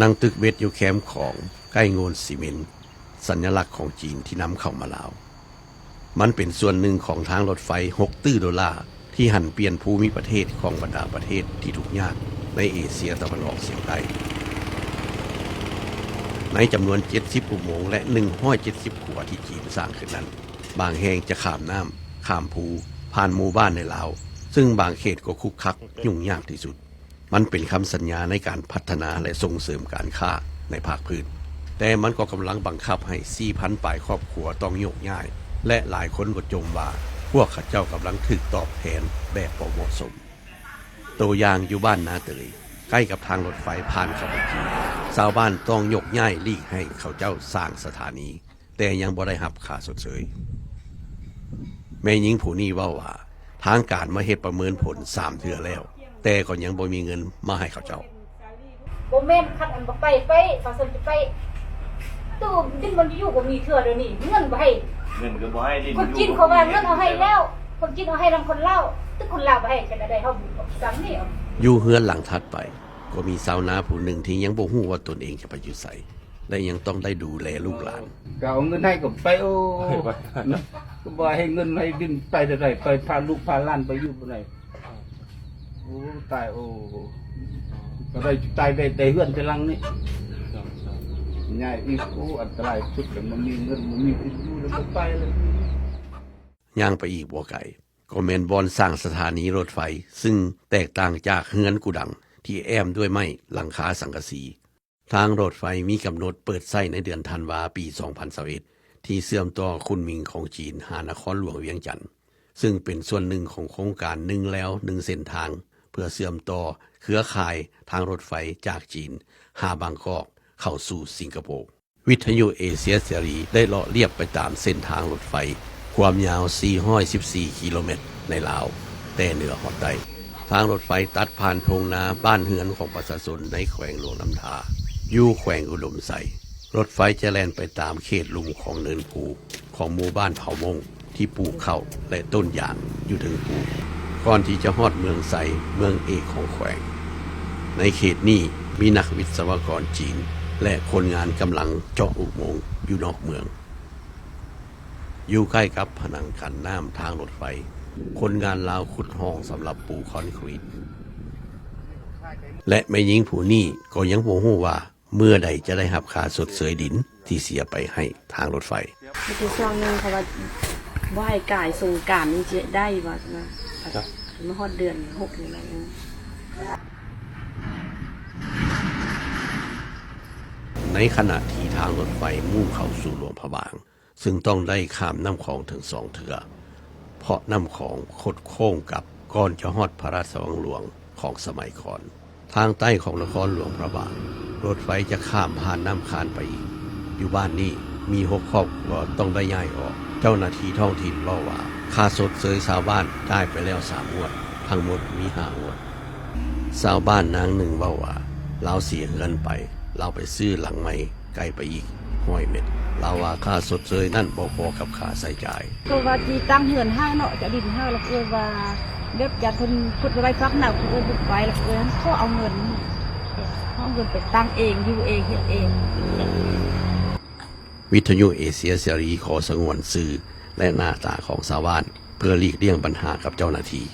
ນັ່ງຕຶກເບັດຢູ່ແຄມຂອງ ໃກ້ໂງ່ນຊີເມັນ ສັນຍະລັກຂອງຈີນທີ່ນຳເຂົ້າມາລາວ. ມັນເປັນສ່ວນໜຶ່ງຂອງທາງລົດໄຟຫົກຕື້ໂດລາ ທີ່ຫັນປ່ຽນພູມິປະເທດຂອງບັນດາປະເທດທີ່ທຸກຍາກໃນເອເຊຍຕາເວັນອອກສຽງໃຕ້. ໃນຈຳນວນເຈັດສິບອຸໂມງ ແລະ ໜຶ່ງຮ້ອຍເຈັດສິບຂົວທີ່ຈີນສ້າງຂຶ້ນນັ້ນ, ບາງແຫ່ງຈະຂ້າມນ້ຳ, ຂ້າມພູ, ຜ່ານໝູ່ບ້ານໃນລາວ, ຊຶ່ງບາງເຂດກໍຂຸກຂັກ, ຫຍຸ້ງຍາກທີ່ສຸດ. ມັນເປັນຄຳສັນຍາໃນການພັດທະນາ ແລະ ສົ່ງເສີມການຄ້າໃນພາກພື້ນ, ແຕ່ມັນກໍກຳລັງບັງຄັບໃຫ້ສີ່ພັນປາຍຄອບຄົວຕ້ອງໂຍກຍ້າຍ ແລະ ຫຼາຍຄົນກໍຈົ່ມວ່າພວກເຂົາເຈົ້າກຳລັງຖືກຕອບແທນແບບບໍ່ເໝາະສົມ. ໂຕຢ່າງຢູ່ບ້ານນາເຕີຍ ໃກ້ກັບທາງລົດໄຟຜ່ານເຂົ້າໄປຈີນ, ຊາວບ້ານຕ້ອງໂຍກຍ້າຍຫຼີກໃຫ້ເຂົາເຈົ້າສ້າງສະຖານີ. ແຕ່ຍັງບໍ່ໄດ້ຮັບຄ່າຊົດເຊີຍ. ແມ່ຍິງຜູ້ນີ້ເວົ້າວ່າ ທາງການມາເຮັດປະເມີນຜົນສາມເທື່ອແລ້ວ, ແຕ່ກໍຍັງບໍ່ມີເງິນມາໃຫ້ເຂົາເຈົ້າ. ບໍ່ແມ່ນຄັນອັນບໍ່ໄປ ໄປ ປະຊາຊົນຈະໄປ ຕູ້ດິນມັນຢູ່ບໍ່ມີເທື່ອດຽວນີ້ ເງິນບໍ່ໃຫ້ ເງິນກໍບໍ່ໃຫ້ ດິນ ຄົນຈີນເຂົາວ່າເງິນເອົາໃຫ້ແລ້ວ ຄົນຈີນເອົາໃຫ້ນຳຄົນລາວ ແຕ່ຄົນລາວບໍ່ໃຫ້ ເຮັດແນວໃດເຮົາບໍ່ຮູ້ ຊ່ຳນີ້. ຢູ່ເຮືອນຫຼັງຖັດໄປ ກໍມີຊາວນາຜູ້ໜຶ່ງທີ່ຍັງບໍ່ຮູ້ວ່າຕົນເອງຈະໄປຢູ່ໃສ ແລະ ຍັງຕ້ອງໄດ້ດູແລລູກຫຼານ. ກໍເອົາເງິນໃຫ້ກໍໄປ ໂອ້ ກໍບໍ່ໃຫ້ເງິນໃຫ້ດິນໄປແຕ່ໃດ ໄປພາລູກພາຫຼານໄປຢູ່ບໍ່ໄດ້. ໂອ້ ຕາຍ ໂອ້ ກໍໄດ້ຕາຍໄດ້ ໄດ້ເຮືອນແຕ່ຫຼັງນີ້ ຍ້າຍອີກ. ໂອ້ ອັນຕະລາຍສຸດແລ້ວ ບໍ່ມີເງິນ ບໍ່ມີກິນຢູ່ແລ້ວ ບໍ່ໄປແລ້ວ. ຍ່າງໄປອີກບໍ່ໄກ ກໍແມ່ນບ່ອນສ້າງສະຖານີລົດໄຟ ຊຶ່ງແຕກຕ່າງຈາກເຮືອນກຸດັງທີ່ແອ້ມດ້ວຍໄມ້ ຫຼັງຄາສັງກະສີ. ທາງລົດໄຟມີກຳນົດເປີດໃຊ້ໃນເດືອນທັນວາ ປີສອງພັນຊາວເອັດ ທີ່ເຊື່ອມຕໍ່ຄຸນໝິງຂອງຈີນຫານະຄອນຫຼວງວຽງຈັນ, ຊຶ່ງເປັນສ່ວນໜຶ່ງຂອງໂຄງການໜຶ່ງແລວໜຶ່ງເສັ້ນທາງ ເພື່ອເຊື່ອມຕໍ່ເຄືອຂ່າຍທາງລົດໄຟຈາກຈີນຫາບາງກອກ ເຂົ້າສູ່ສິງກະໂປ. ວິທະຍຸເອເຊຍເສລີໄດ້ເລາະລຽບໄປຕາມເສັ້ນທາງລົດໄຟຄວາມຍາວສີ່ຮ້ອຍສິບສີ່ກິໂລແມັດໃນລາວ ແຕ່ເໜືອຮອດໃຕ້. ທາງລົດໄຟຕັດຜ່ານທົ່ງນາບ້ານເຮືອນຂອງປະຊາຊົນໃນແຂວງຫຼວງນ້ຳທາ ຢູ່ແຂວງອຸດົມໄຊ. ລົດໄຟຈະແລ່ນໄປຕາມເຂດລຸ່ມຂອງເນີນພູ ຂອງໝູ່ບ້ານເຜົ່າມົ້ງ ທີ່ປູກເຂົ້າ ແລະ ຕົ້ນຢາງຢູ່ເທິງພູ ກ່ອນທີ່ຈະຮອດເມືອງໄຊ ເມືອງເອກຂອງແຂວງ. ໃນເຂດນີ້ມີນັກວິດສະວະກອນຈີນ ແລະ ຄົນງານກຳລັງເຈາະອຸໂມງຢູ່ນອກເມືອງ. ຢູ່ໃກ້ກັບຜະໜັງກັນນ້ຳທາງລົດໄຟ, ຄົນງານລາວຂຸດຮ່ອງສຳລັບປູຄອນກຣີດ ແລະ ແມ່ຍິງຜູ້ນີ້ກໍຍັງບໍ່ຮູ້ວ່າ ເມື່ອໃດຈະໄດ້ຮັບຄ່າຊົດເຊີຍດິນທີ່ເສຍໄປໃຫ້ທາງລົດໄຟ. ມີແຕ່ຊ່ວງໜຶ່ງເຂົາວ່າບໍ່ໃຫ້ກາຍສົງການນີ້ຈະໄດ້ວ່າຊັ້ນນະ ມາຮອດເດືອນຫົກນີ້ແຫຼະ. ໃນຂະນະທີ່ທາງລົດໄຟມຸ່ງເຂົ້າສູ່ຫຼວງພະບາງ, ຊຶ່ງຕ້ອງໄດ້ຂ້າມນ້ຳຂອງເຖິງສອງເທື່ອ ເພາະນ້ຳຂອງຄົດໂຄ້ງກັບກ່ອນຈະຮອດພະລາຊະວັງຫຼວງຂອງສະໄໝກ່ອນ. ທາງໃຕ້ຂອງນະຄອນຫຼວງພະບາງ, ລົດໄຟຈະຂ້າມຜ່ານນ້ຳຄານໄປອີກ. ຢູ່ບ້ານນີ້ມີຫົກຄອບຄົວຕ້ອງໄດ້ຍ້າຍອອກ. ເຈົ້າໜ້າທີ່ທ້ອງຖິ່ນເວົ້າວ່າ ຄ່າຊົດເຊີຍຊາວບ້ານຈ່າຍໄປແລ້ວສາມງວດ, ທັງໝົດມີຫ້າງວດ. ຊາວບ້ານນາງໜຶ່ງເວົ້າວ່າ ລາວເສຍເຮືອນໄປ, ລາວໄປຊື້ຫຼັງໃໝ່ ໄກໄປອີກຮ້ອຍແມັດ. ລາວວ່າຄ່າຊົດເຊີຍນັ້ນບໍ່ພໍກັບຄ່າໃຊ້ຈ່າຍ. ກໍວ່າຊິຕັ້ງເຮືອນໃຫ້ເນາະ, ຈະດິນໃຫ້, ລະເກີດວ່າແບບຢ້ານເພິ່ນ ເພິ່ນໄປພັກໜາວ ເພິ່ນບໍ່ໄປ, ລະເກີດຂໍເອົາເງິນ, ເອົາເງິນໄປຕັ້ງເອງ, ຢູ່ເອງ, ເຮັດເອງ. ວິທະຍຸເອເຊຍເສລີຂໍສະຫງວນຊື່ ແລະ ໜ້າຕາຂອງຊາວບ້ານ ເພື່ອຫຼີກລ່ຽງບັນຫາກັບເຈົ້າໜ້າທີ່.